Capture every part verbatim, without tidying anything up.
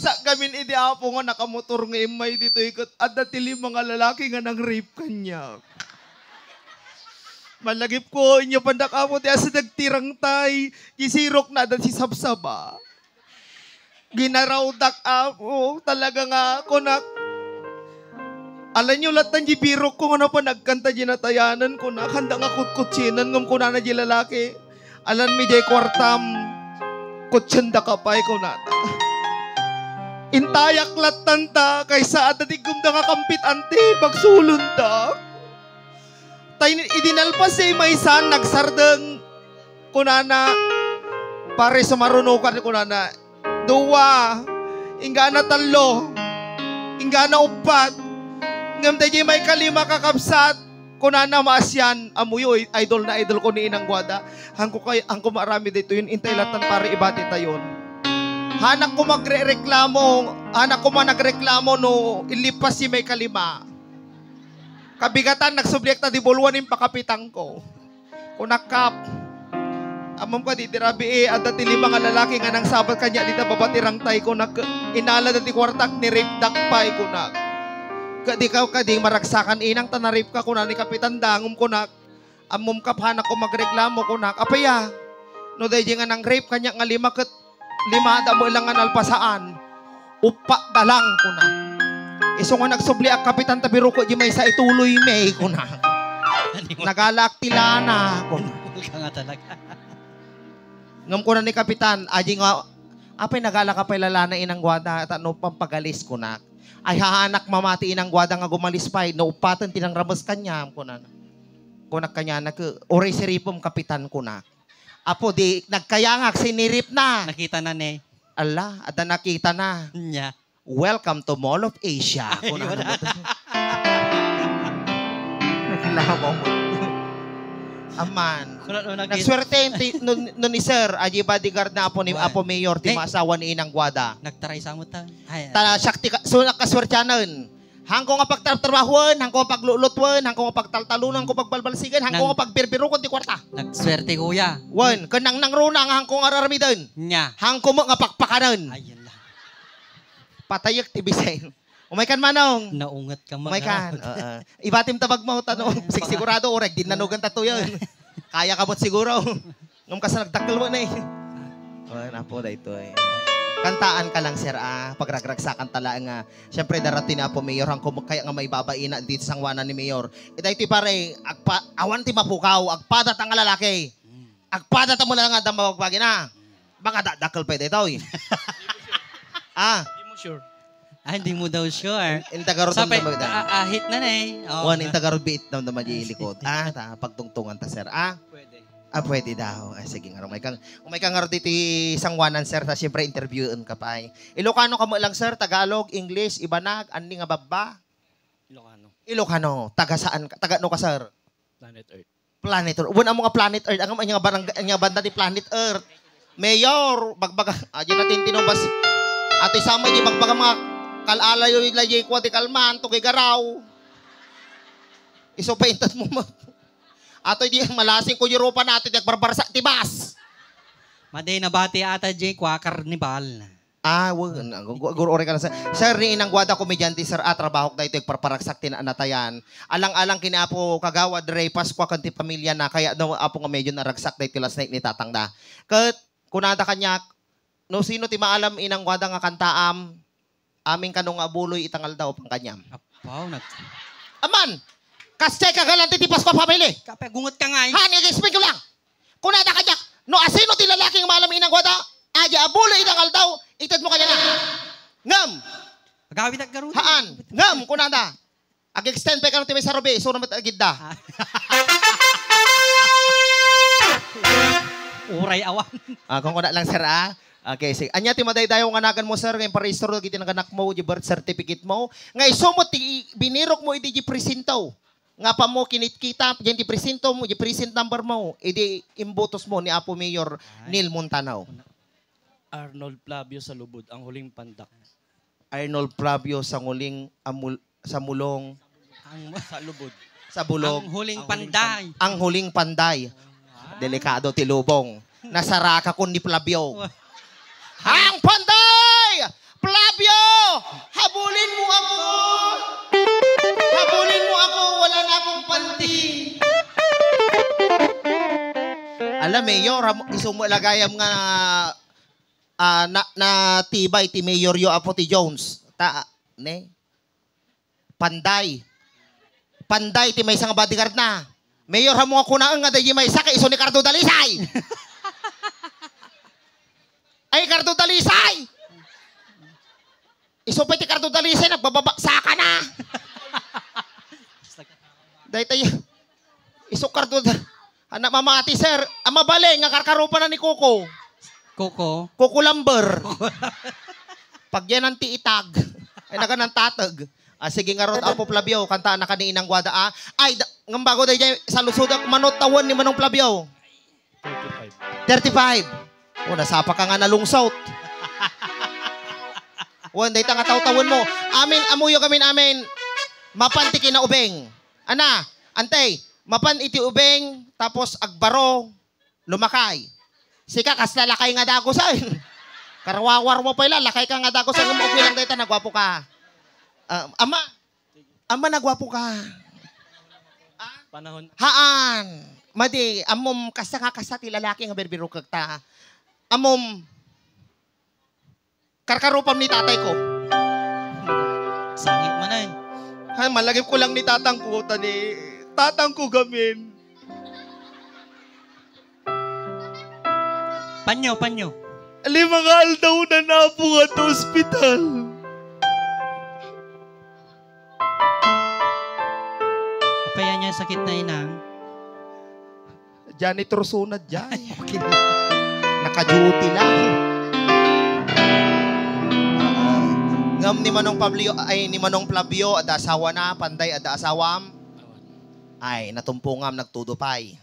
Sa gamin idi, Apo, nga nakamotor nga immay ditoy ket adda ti lima nga lalaki nga nang-rape kaniak. Malagipko, inyo pandak, Apo, ti asa dagtirangtay, gisirok na adda ti sabsaba. Ginarawdak, Apo, talaga nga kunak, "Alanyo lattan di birokko nga napan agkanta di natayanan," kunak, "Handa nga kutkutsienan," ngem kunana di lalaki, "Alanmi diay kuartam, kutsiendaka pay," kunata. Intayak lattanta, kaysa adda ti gumda nga kampit anti, pagsulonda. Tay idi nalpas diay maysa, nagsardeng, kunana, "Pare, sumarunokan," kunana, "dua, inggana tallo, inggana uppat, ngem daydiay maykalima, kakabsat," kunana, "maasian, ammoyo, idol na idol ko ni Inang Guada. Hanko kay, hanko maaramid daytoy, intay lattan, pare, ibati tayon." Hanak ko magrereklamo, hanak ko man nagreklamo no inlipas ti maykalima. Kabigatan, nagsubliak ta di bulwan impakapitanko. Kunak, "Kap, ammom kadi ti rabii, adda ti lima nga lalaki nga nangsabat kaniak dita baba ti rangtay," kunak, "inalada ti kuartak, ni-rapedak pay," kunak. "Kadi ka, kadi maragsakan, Inang, ta na-rape ka," kunana ni Kapitan Dangum, kunak. "Ammom, Kap, hanak ko magreklamo," kunak. "Apay a? No daydi nga nang-rape kaniak nga lima ket limada met lang nga nalpasaan, uppat da lang," kuna. "Isu nga nagsubliak, Kapitan, ta birokko di maysa, ituloymi," kuna. "Nagalaak ti lana," kuna. Mahal ka nga talaga. Ngem kuna ni Kapitan, "Adi nga, apay nagalaka pay la lana, Inang Guada, ta no pampagalis," kunak. "Ay, hanak mamati, Inang Guada, nga gumalis pay, no uppaten ti nangrames kaniam," kuna. Kunak kaniana, "Ke, uray siripem, Kapitan," kunak. Apo, di nagkayangak, siniripna. Nakita na ne. Ala, adda nakita na. Nya. "Welcome to Mall of Asia." Ay, kuna wala. Naglamaw mo. Aman. Kuna no nakita. Nagswerte ti, no, no ni Sir, adi bodyguard na apo ni, Apo Mayor, ti maasawa ni Inang Guada. Nagtaray sa mo ta. Ay, ay. Ta siak ti ka-, so nakaswertianan. Hangko nga pagtratrabahoen, hangko nga paglulutuen, hangko nga pagtaltalon, hangko pagbalbalsigen, hangko nga pagbirbirukon ti kuarta. Nagswerte, kuya. Wen, ken nangnangruna nga hangko nga ar-armiden. Nya. Hangko met nga pakpakanen. Ay, yan lang. Patayek ti bisay. Umay kan, Manong. Naunget ka, Manong. Umay kan. Oo. Ibatim ta bagmo, Tanong. Ay, sigurado, orek, di nanugan ta tuyon. Kaya ka mo't siguro. Ngem kas nagdakkel mo na eh. Oh, napo, daytoy. Kantaan ka lang, sir, ah. Pagragragsakan ta laeng nga. Siyempre, darating ni Apo Mayor, hangko kaya nga maibabaina dito sanguanan ni Mayor. Itay ti pare, agpa, awan ti mapukaw, agpada ta nga lalaki. Agpada ta mo lang nga da mabagbagi na. Baka da, dakkel pa daytoy. Ah. Hindi mo sure. Ah, hindi mo daw sure. In, in tagarod Sa ang pe-, dama-, ah, ah, hit na na eh. Oo. Wan, in tagarod biit na dama di likod. Ah, ta, pagtungtungan ta, sir. Ah? Pwede. Ah, pwede daw. Ah, sige nga, umay kang, umay kang nga diti sanguanan, sir, ta siyempre interviewin ka pa eh. Ilocano ka mo lang, sir? Tagalog, English, Ibanag, anni nga babba? Ilocano. Ilocano. Taga saan ka? Taga ano ka, sir? Planet Earth. Planet Earth. Wen, amo nga planet Earth. Ang, ang nga barangay, ang nga banda ti planet Earth. Mayor, bagbaga. Adi natin tinubas. Atoy sama, di bagbaga mga kal-alayo, ilayo, kwa, ti kalman, tugay garaw. Iso pa intat mo, ma-, ato di malasing ko, Europa na, ato di agbarbarsa, ti bas. Madi nabati ata, Jay, kwa, karnibal. Ah, wen, gu-, gu-, gu-, oray ka lang, sir. Sir, ni Inang Guada, komedyante, sir, ah, trabahok daytoy, agparparagsak ti naanatayan. Alang-alang ken ni Apo Kagawad Rey Pascua ken ti pamilya na, kaya daw, Apo, nga medyo naragsak daytoy last night ni tatang da. Ket, kunada kaniak, "No sino ti maalam, Inang Guada, nga kantaam, amin kano nga abuloy ita nga aldaw, pangkaniam." Apaw, nag- Aman! Kas-, kagalanti ti Pascua family! Kapagungot ka nga eh. Han, i-explain ko lang! Kunada kaniak, "No asino ti lalaki nga maalam, Inang Guada, adi abuloy ita nga aldaw, ited mo kaniana." Ngem. Agawid aggarud. Haan. Ngem, kunada. Ag-extend pa kano ti may sarubi, isu na met agidda. Ah. Uray awan. Ah, kung kuna lang, sir, ah. Okay, sige. Anya ti madaydayaw nga nagan mo, sir, nga imparehistro dagiti naganak mo, di birth certificate mo, nga isu met ti binirok mo idi di presinto. Nga pa mo kinitkita, diay ti presinto mo, di present number mo, idi imbutos mo ni Apo Mayor Ay. Neil Montano. Arnold Flavio Salubod, ang huling pandak. Arnold Flavio Sanguling Amul-, Samulong. Ang Salubod. Sabulog. Ang huling Ang huling panday. Ang huling panday. Wow. Delikado ti lubong. Nasaraka kun ni Flavio. Wow. Ang panday! Flavio! Mayor, am-, isu met la gayam nga, ah, na, natibay ti mayoryo, Apo ti Jones. Ta, ne? Panday. Panday ti maysa nga bodyguard na. Mayor, ammom nga kunaen nga daydi maysa ket isu ni Cardo Dalisay. Ay, Cardo Dalisay! Isu pay ti Cardo Dalisay, nagbababaksakan na. Daytoy, isu Cardo Da-, anak mamati, sir. Ang mabalin nga karkarupa na ni Coco. Coco? Coco Lumber. Pagyanan ti itag. Ay, naganang tatag. Ah, sige ngarud, Apo Flavio, kantaanka ni Inang Guada, ah. Ay, da-, ngem bago daydiay, salusodak manong tawen ni Manong Flavio. Thirty-five. Thirty-five. O, nasapa ka nga nalungsot. Wen, dayta nga tawtawen mo. Amin, ammoyo gamin amin. Mapan ti kinaubing. Ana, antay, mapan iti ubing, tapos agbaro, lumakay. Sika, kasla lakay nga dagusen. Karwawar mo pay la, lakay ka nga dagusen, ngem okay lang dayta, naguapo ka. Ah, ama, Amma, naguapo ka. Ah? Panahon. Haan. Madi, ammom, kasta nga kasta ti lalaki nga birbirokek ta. Ammom, karkarupam ni tatay ko. Sangit man ay. Ay, malagip ko lang ni tatang ko, ta ni tatang ko gamin. Panyo, panyo. Lima nga aldaw na napungan ta ospital. Apay ania sakit na, inang? Janitor suna diay. Naka-duty lang. Ngem ni Manong Pablo, ay, ni Manong Flavio, adda asawa na, Panday, adda asawam. Ay, natumpongam, nagtudo pay.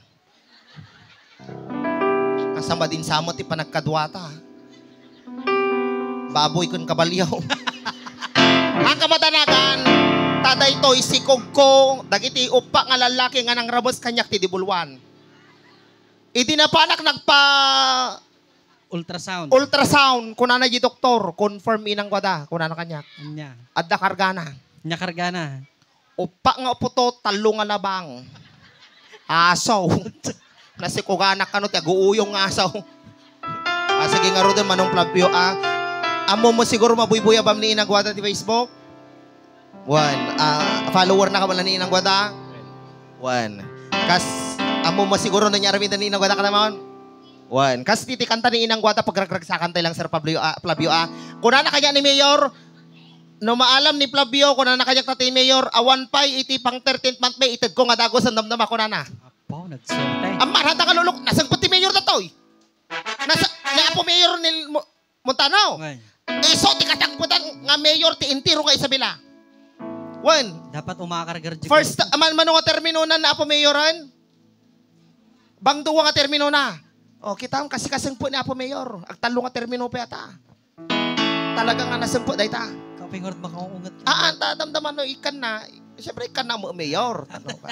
Kasama din sa ti panagkaduata. Baboy ken kabalyo. Ang kamatanagan, ta daytoy sikogko, dagiti uppa nga lallaki nga nangrames kaniak ti dibulwan. Idi napanak nagpa Ultrasound. Ultrasound, kunana di doktor, confirm inang guada, kunana kaniak. Anya. Adda kargana. Anya kargana. Uppa nga uputo, tallo nga labang. Aso. Nasikuganak kano ti aguuyong nga aso. Ah, sige ngaruden, Manong Flavio, ah. Ammom siguro mabuybuyabam ni inang guada ti Facebook? Wen, ah, follower na ka man ni inang guada? Wen. Kas, ammom siguro no nia aramiden ni inang guada kanaman? Wen. Kas ti, ti kanta ni inang guada, pagragragsakantay lang, Sir Pablo, ah, Flavio, ah. Kunana kaniak ni Mayor, no maalam ni Flavio, kunana kaniak ta ti Mayor, awan pay iti pang thirteenth month pay, itedko nga dagus, ang damdama, kunana. Apo, nagswerte. Ammom, handa ka lulok, nasengpet ti Mayor datoy. Nasa, ni Apo Mayor ni Mo-, Montano. Wen. Isu ti kasangpetan nga mayor ti entero nga Isabela. Wen. Dapat umakar garjik. First, aman, mano nga termino na ni Apo Mayor, en? Bang dua nga termino na. O, kita, kasi kasangpet ni Apo Mayor. Agtallo nga termino pa yata. Talaga nga nasangpet dayta. Kapingort makaunget. Ah, anta, damdaman no, ikan na. Siyempre, ikan na mo, mayor. Ano ka?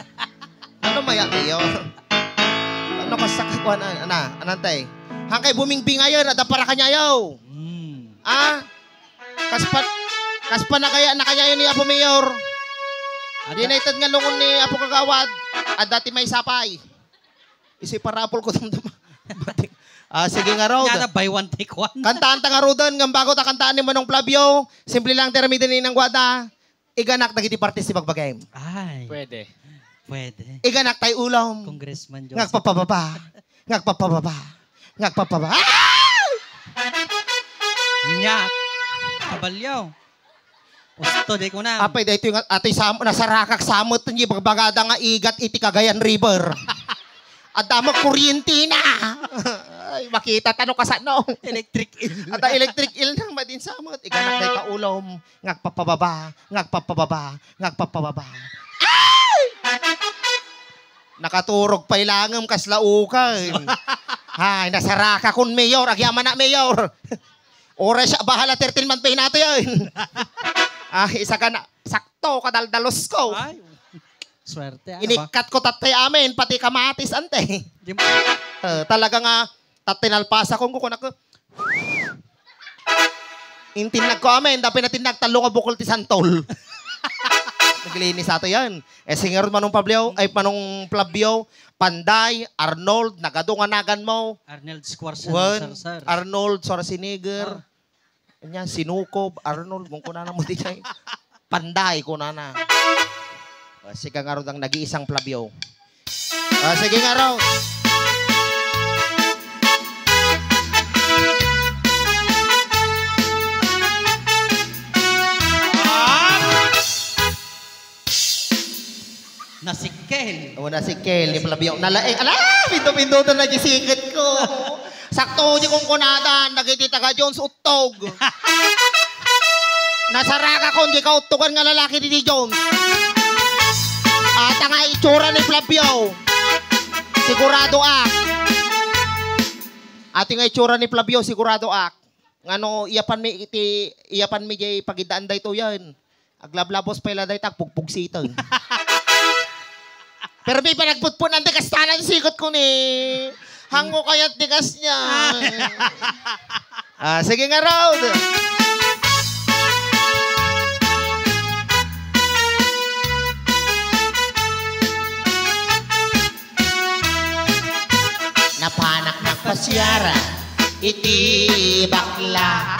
Ano maya, mayor? Ano ka sa kakuan, ana, anantay? Hangkay bumingbingayon, adda para kanyayo. Hmm. Ah? Kaspa, kaspa na kaya, na kanyayo ni Apo Mayor. Adda- United nga lungon ni Apo Kagawad. Adda ti may sapay. Isi parapol ko damdama. Ah, sige nga, Rod. Yana, buy one, take one. Kantaan ta nga, Rodan, ngam bago ta kantaan ni Manong Flavio, simple lang, termi din inang guada. Iganak dagiti partis ti bagbagem. Ay. Pwede. Pwede. Iganak tay ulom. Congressman Joseph. Ngagpapababa. Ngagpapababa. Ngagpapababa. Ah! Nyak. Kabalyo. Usto, di ko na. Apay, daytoy nga, atoy sam-, nasarakak samot, ti bagbagada nga igat iti Cagayan River. Adda mo kuryente na. Ay, makita tano kasano. Electric eel. Adda electric eel na, madin samot. Iganak dayta ulom. Ngagpapababa, ngagpapababa, ngagpapababa. Ay! Nakaturog pay langem kasla ukan. Ay, nasaraka kun mayor, agyamanak mayor. Oras siya, bahala, thirteen man pay nato yan. Ah, isa ka na, sakto, kadaldalos ko. Ay, swerte, ano ba? Inikkat ko tatay amin, pati kamatis, ante. Di mo- Eh, talaga nga, Tat tinalpasa kong kukunak ko. Intinnag ko amin, da pinatinag tallo nga bukol ti santol. Naglinis ato yan. Eh, singer Manong Pablo, ay, Manong Flavio, Panday, Arnold, nagadu nga naganmo. Arnold Schwarzenegger, Wen, sir. Arnold Schwarzenegger. Ah. Anya, sinukob, Arnold, kung kunana mo di jay. Panday, kunana. Ah, sika nga rod ang nag-iisang Flavio. Ah, sige nga raw. Nasikkel. O, nasikkel ni Flavio. Nalaing. Ala! Pinto-pinto na nagisikit ko. Sakto, di kong kunatan. Nagiti taga Jones, uttog. Nasaraka kon di kauttogan nga lalaki diti Jones. Ata nga itsura ni Flavio. Sigurado ak. Ati nga itsura ni Flavio, sigurado ak. Ngano, iyapan mi iti, iyapan mi jay pagidaan daytoyen. Aglablabos pay la dayta, agpugpugsitan. Pero may panagputpunan ti kasta na sikot ko ni. Hango kayat ti kas niya. Ah, sige nga, Rod. Napanak nagpasiar iti bakla.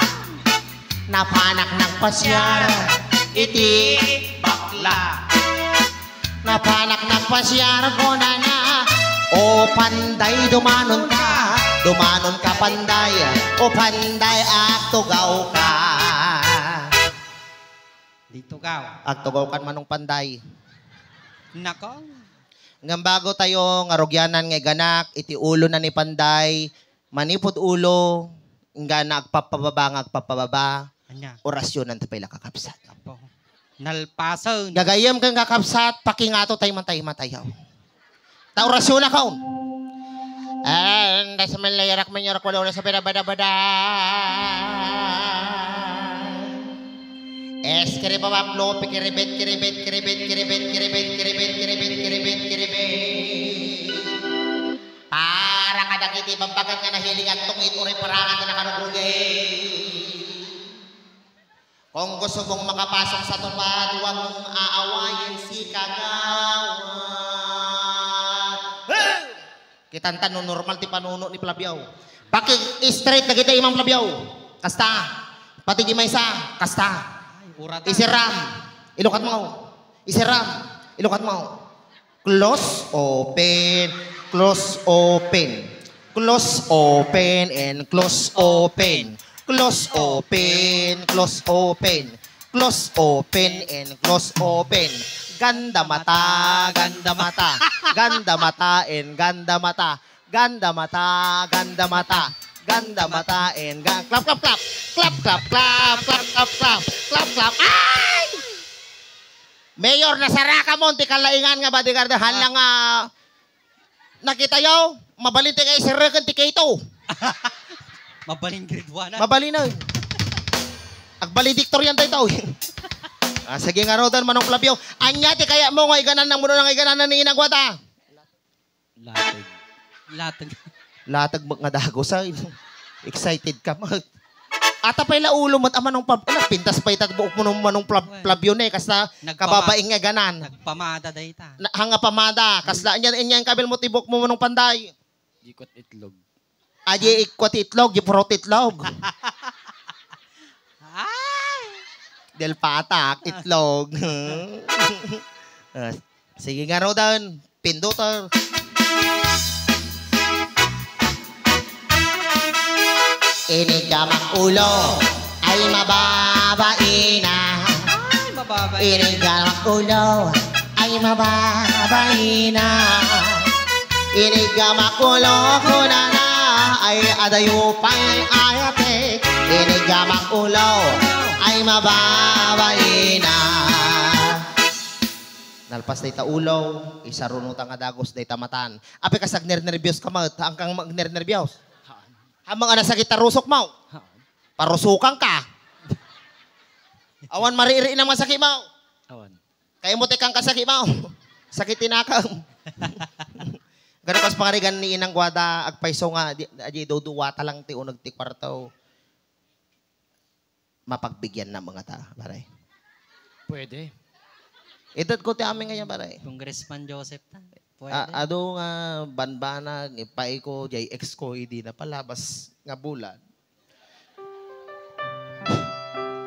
Napanak nagpasiar iti bakla. Napanak nagpasiar, kunana, "O Panday, dumanonka, dumanonka, Panday. O Panday, agtugawka." Di tugaw. Agtugawkan, Manong Panday. Nako. Ngem bago tayo nga rugyanan nga iganak iti ulo na ni Panday, manipud ulo, inggana agpapababa nga agpapababa, anya? Orasyonan ta pay la, kakabsat. Apo. Nalpasen. Gagayyem ken kakabsat, pakingato tay mataymatayaw. Ta orasyona kaon. And, dasmel la yarak man yarak wala wala sa bada bada bada. Eskiri babablo, pikiribit, kiribit, kiribit, kiribit, kiribit, kiribit, kiribit, kiribit, kiribit. Para kadagiti babbagat nga nahiling agtungit, uray parangan nga nakarugrugit. Kung gusto mong makapasok sa tupad, huwag mong aawayin si Kagawad. Kitanta no normal ti panuno ni Flavio. Paki-straight dagiti imam, Flavio. Kasta. Pati di maysa, kasta. Ay, uratan. Isiram. Ilukat mo. Isiram. Ilukat mo. Close, open, close, open. Close, open, and close, open. Close, open, close, open. Close, open, and close, open. Ganda mata, ganda mata. Ganda mata, and ganda mata. Ganda mata, ganda mata. Ganda mata, and ga-, clap, clap, clap. Clap, clap, clap. Clap, clap, clap. Clap, clap. Ay! Mayor, nasaraka mo ti kalaingan nga bodyguard. Hala nga, nakita yo, mabalin ti kay sirreken ti K two. Mabalin grade one, ah. Mabalin na. Agvaledictorian tayo tao. Ah, sige nga, Rodan, Manong Flavio. Anya ti kaya mo nga iganan ng muno nga iganan ni Inang Guada? Latag. Latag. Latag mo nga dagos, ay. Excited ka, mag. Ata pay la ulo mo, ama nung pab-, ala, pintas pay ta buok mo nung Manong Plab-, Well, Flavio ne, kasla nagpama-, kababaing nga ganan. Nagpamada dayta. Na, hanga pamada, kasla, inya, inya ang kabil mo ti buok mo, Manong Panday. Di ko itlog. Adi ikwa ti itlog, di puro ti itlog. Ay! Del patak, itlog. Ah, sige nga, Rodan. Pindutan. Inigamak ulo ay mababaina. Ay, mababaina. Inigamak ulo ay mababaina. Inigamak ulo kunana ay adayo pay ayate. Inigamak ulo ay mababaina. Nalpas dayta ulo, isaruno ta nga dagos dayta matan. Apay kas agnernerbios ka met, hangkang agnernerbios. Amang a nasakit ta rusok mo. Parusukan ka. Awan mariri na masakit mo. Awan. Kaya mo tekang kasakit mo. Sakit tinakam. Gano kas pangarigan ni Inang Guada, agpayso nga, di, di, duduwa ta lang ti uneg ti kwarto. Mapagbigyan na mga ta, pare. Pwede. Itedko ti amin nga yabalay. Congressman Joseph ta. Pwede. A-, adu nga banbanag, ipaiko, jay ex ko, idi napalabas nga bulan.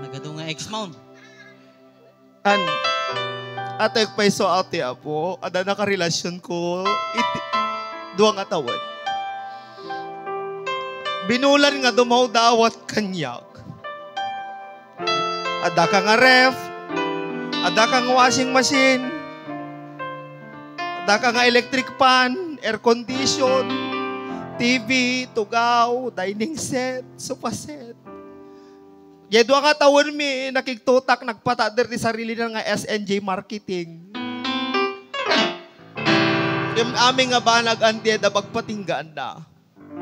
Nagadu nga ex mo. An, atek pay so ati apo, adda nakarelasyon ko, iti, dua nga tawen. Binulan nga dumawdawat kaniak. Adda ka nga ref, adda ka nga washing machine, adda ka nga electric fan, air condition, T V, tugaw, dining set, sofa set. Jay dua nga tawen mi, nakigtutak, nagpatader ti sarili na nga S N J Marketing. Ngem amin nga banag, andi da pagpatinggaanna.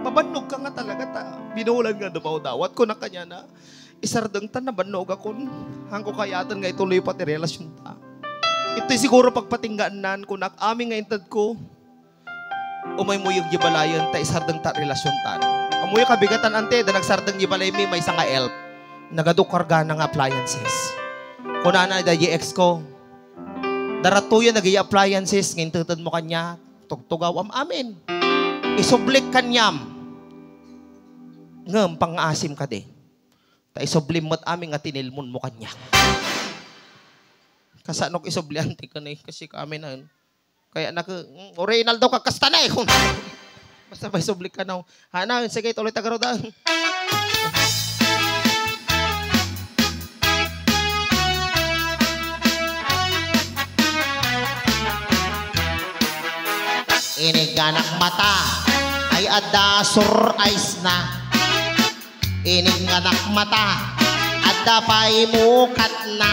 Mabannog ka nga talaga ta binulan nga dumawdawat. Kuna kaniana, isardeng ta, nabannogakon. Hanko kayaten nga ituloy pa ti relasyon ta. Itoy siguro pagpatinggaannan, kunak, amin nga intedko. Umaymuyog di balayen ta isardeng ta relasyon ta. Ammoyo kabigatan, ante, da nagsardeng di balay mi, maysa nga elf. Nagadu kargana nga appliances. Kunana da di ex ko, "Daratuyo dagiti appliances nga intetedmo kaniak, tugtugaw am-amin. Isublik kaniam. Ngem pangngaasim kadi. Ta isublim met amin nga tinilmonmo kaniak." Kasanok isublian ti kani, kasi kami na. Kaya nak-, mm, original daw kakasta na eh. Basta may sublik ka na. Hana, sige, tuloy ta garud, ah. Iniganak mata, ay adda sur eyes na. Iniganak mata, adda pay mukatna.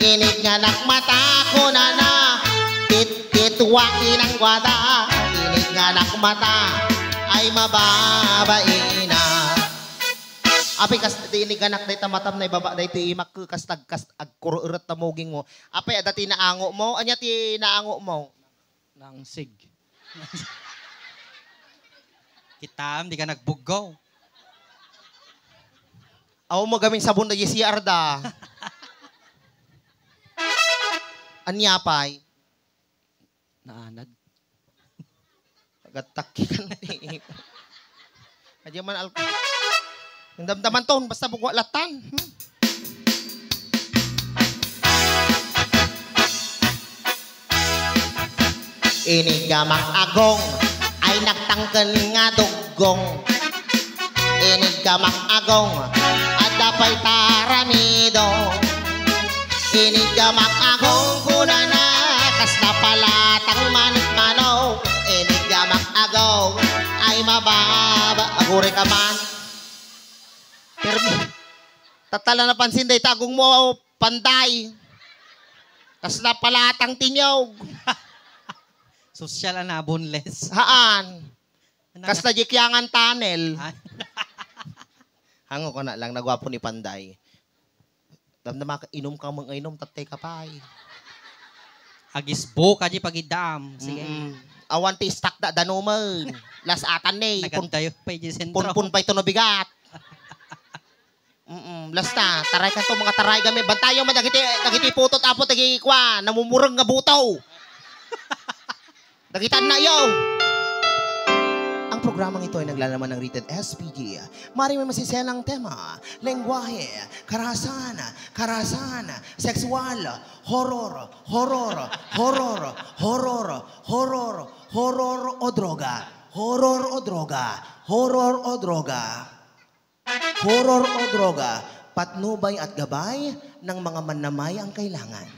Iniganak mata, kunana, "Tititwa inang guada." Iniganak mata, ay mababaina. Apay kas-, di iniganak dayta matam na ibaba daytoy imak, kas tagkas agkuro eret ta muging mo. Apay, adda ti naango mo? Ania ti naango mo? Nangsig. Kitam, di ka nagbuggo. Aw, magaming sabon na C R da. Ania pay? Naanad. Agattakki kan. Adi man alko. Ang damdaman ton, basta bugwa latan. Hmm. Inigamak agong, ay nagtangken nga duggong. Inigamak agong, adda pay taramido. Inigamak agong, kunana, kasla palatang manikmano. Inigamak agong, ay mababa, agure ka man. Permi. Tatala napansin day tagong mo, panday. Kasla palatang tinyog. Sosyal ana, boneless. Haan. Ano ka? Kasla di kiyangan tunnel. Ah. Hango ko na lang, nagwapo ni Panday. Damdama ka, inom ka, mga inom, tattay ka pay. Agisbo ka di pagidam. Sige. Mm-mm. Awan ti stock da, danumen. Las atan ni. Pun-, nagadayo pay di sentro. Punpun pay to no bigat. Mm-mm, lasta, taray kanto, mga taray kami. Bantayo man dagiti, dagiti putot, apo, dagiti kua, namumureng nga buto. Dagiti annayo. Ang programang ito ay naglalaman ng rated S P G. Maring may masiselang tema, lengguwahe, karahasan, karahasan, sexual, horror, horror, horror, horror, horror, horror o droga, horror o droga, horror o droga. Horror o droga, patnubay at gabay ng mga manamay ang kailangan.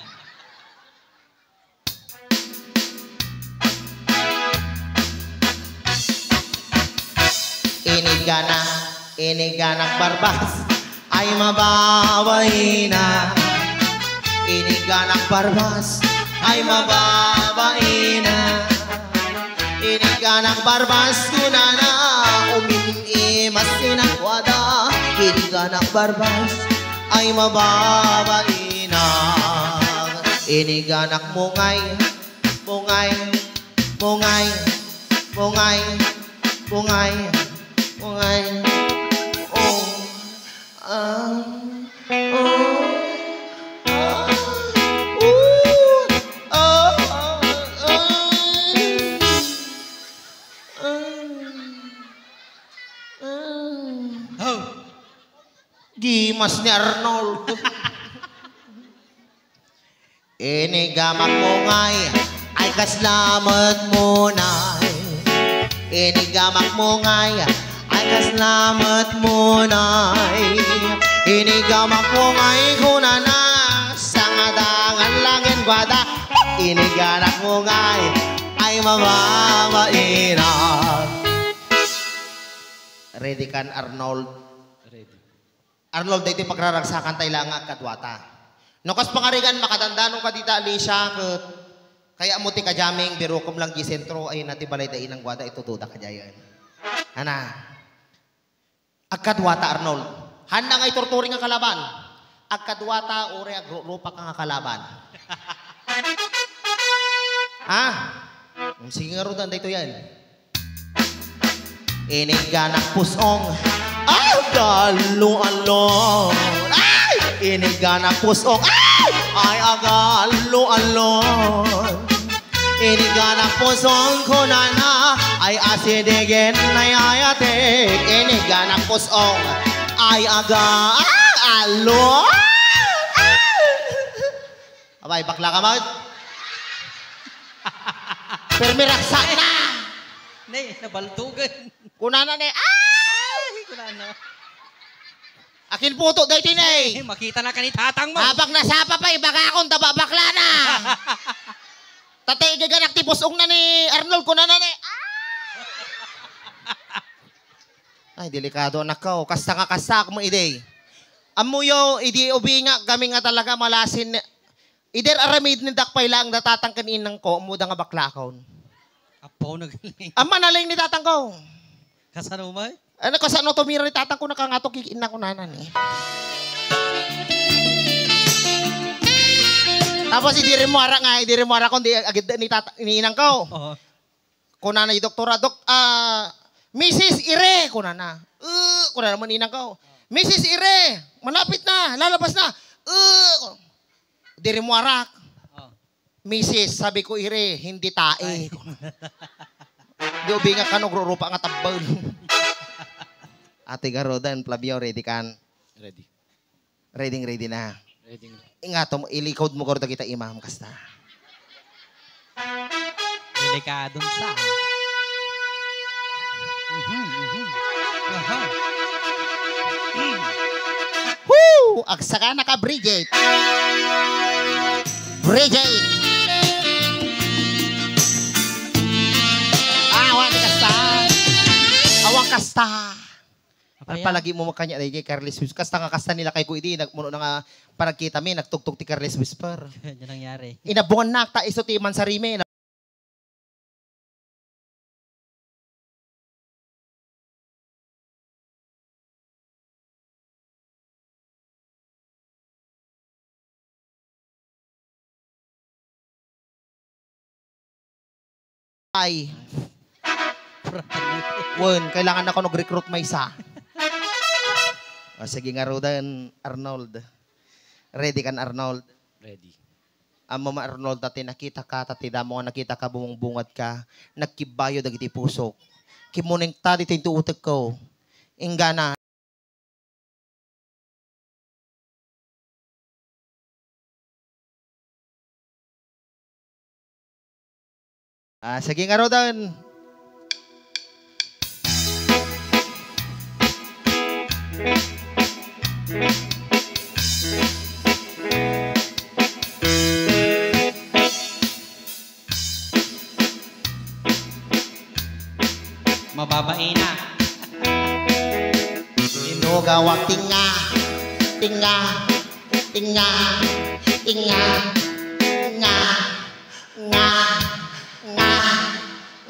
Inigana, iniganang barbas, ay mababaina. Iniganang barbas, ay mababaina. Iniganak barbas kunana, umin-imas inakwada. Iniganak barbas, ay mababaina. Iniganak mungay, mungay, mungay, mungay, mungay, mungay. Oh, ah, oh, ah, oh. Mas ni Arnold. Inigamak mo ngay, ay kasla met munay. Inigamak mo ngay, ay kasla met munay. Inigamak mo ngay, kunana, sangadangan langin guada. Iniganak mo ngay, ay mamabaina. Ready kan, Arnold? Ready. Arnold, daytoy pagraragsakan tayo lang nga agkaduata. No kas pangarigan, makadandanon ka dita, Alicia, ket kaya mo ti kajaming, birukom lang di sentro, ay na ti balay da inang guada, itudo da kadiayen. Ana, agkaduata, Arnold. Hanna nga iturturing nga kalaban. Agkaduata, uray agrurupa ka nga kalaban. Ha? Sige nga rudan, daytoy yan. Iniganak pusong, agalo-alon. Ay! Iniganak pusong, ay! Ay, agalo-alon. Iniganak pusong, kunana, ay asidegen, ay ayatek. Iniganak pusong, ay aga-, ah, alo. Abay, bakla ka, Maud? Permi ragsak na! Ne, nabaltugan. Kunana ne, ah! Ay, kunana. Akin puto, daytoy ne. Eh, makita na ka ni tatang mo. Habang nasapa pa, ibaga akong tababakla na. Tatay, igaganak ti pusong na ni Arnold, kunana ne, ah! Ay, delikado, anak ko. Kasta nga kasta, mo idi. Ammoyo, idi ubingak kami nga talaga malasin. Ider aramid ni dakpay laeng da tatang ken inang ko, ammo da nga baklakon. Apo, nagaling. Amma, naling ni tatang ko. Kasano, may? Ano, kasano tumira ni tatang ko, nakangato, kik-, inang ko, nanan, eh. Tapos, idi rimuara nga, idi rimuara ko, di agid ni tata-, ni inang ko. Oo. Kunana ni doktora, "Dok-, ah, Misis Ire," kunana. "Eh," kunana man inang ko. "Misis Ire, malapit na, lalabas na." "Eh," diri mo arak. Oh. "Misis, sabi ko Ire, hindi tae." Ay. Di ubing nga kano, rurupa nga tabbal. Ate Garodan, Flavio, ready kan? Ready. Ready, ready na. Ready. Ingatom, ilikod mo garo dagita imam, kasta. Delikadon sa. Mhm, mhm. Aha. Woo! Agsakana ka, Bridget. Bridget. Awan kasta. Awan kasta. Apay, palagi mo makanya dayjay Carles Whisper. Kasta nga kasta ni lakay ko idi, nagmuno na nga panagkita mi, nagtugtog ti Carles Whisper. Ano nangyari? Inabungan na, ta iso ti mansari mi. Ay. Wen, kailangan na ko nag-recruit maysa. O, sige nga, Rodan, Arnold. Ready kan, Arnold? Ready. Ammo man, Arnold, ta ti nakita ka, ta ti damo nga nakita ka, bumungad ka, nagkibbayo dagiti pusok. Kimmuneng ta ditoy intuutek ko. Inggana. Ah, sige nga, Rodan. Mababaina. Inugawak tinga, tinga, tinga, tinga, tinga, nga, nga,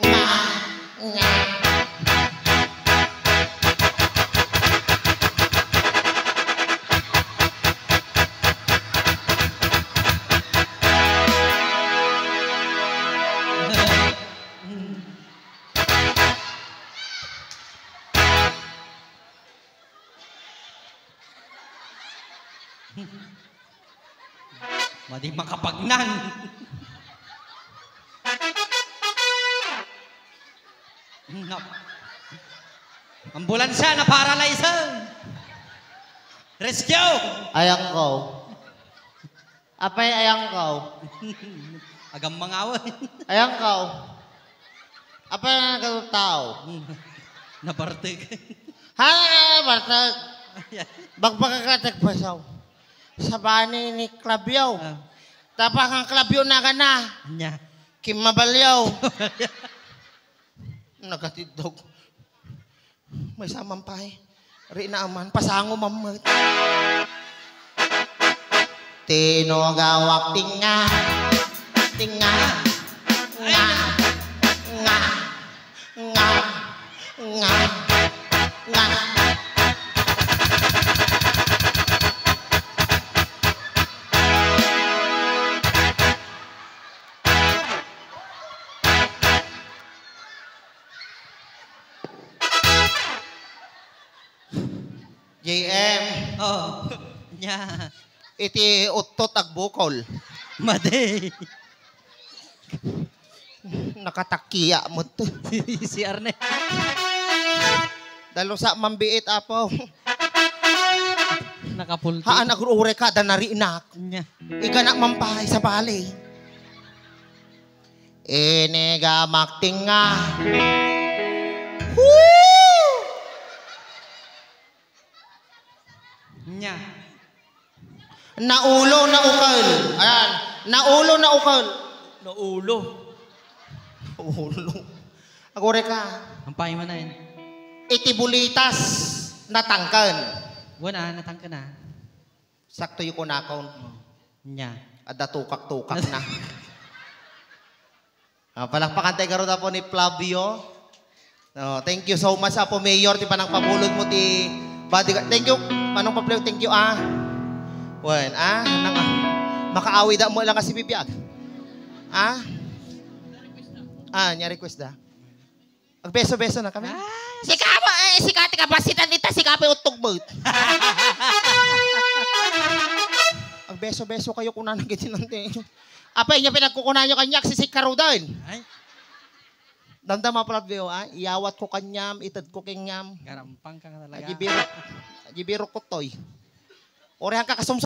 nga, nga. Madi makapagnan. Nap-, ambulansya, na-paralyze. Rescue! Ayangkaw. Apay ayangkaw? Agam mangawan. Ayangkaw. Apay nga nagkatao? Nabarteg. Ha? Barteg. Bagbagak na tagpasaw. Sabani ni Klabyo. Ah. Tapang ang Klabyo na gana. Anya. Kimmabalyaw. Nagatiddog. May saman pa eh. Ri na aman, pasango mammet. Tinugawak tinga, tinga, nga, nga, nga, nga, nga. J M. Oh. Nya. Iti uttot agbukol. Madi. Nakatakkiya mo to. Si Arne. Dalusa mambiit, apo. Nakapulti. Haan, agrure ka, da narinak. Nya. Iganak mampay sa bali. Inigamak tinga. Woo! Nya. Naulo, naukel. Ayan. Naulo, naukel. Naulo. Naulo. Agore ka. Ampay man na yun. Iti bulitas, natangken. Wala, natangken na. Sakto yung kunakon. Nya. Adda tukak-tukak na. Ah, palakpakan tayo garud, Apo, ni Flavio. No, thank you so much, Apo Mayor, ti panangpabulod mo ti bodyguard. Thank you, Manong Flavio, thank you, ah. Wen, ah, nang, ah, makaawid mo lang kasi bibiag. Ah? Ah, nya request da. Agbeso-beso na kami. Ah. Sika mo, eh, sika ti kapasitan dita, sika pa utog mo. Agbeso-beso kayo kung nanang kitinante. Apay, niya pinagkukunan nyo kanya, agsisik ka rudan. Ay. Damdama pala, Bio, ah. Iyawat ko kanyam, ited ko kanyam. Garampang ka nga talaga. Ajibiro. Ajibiro ko, toy. Orehan ka kasum-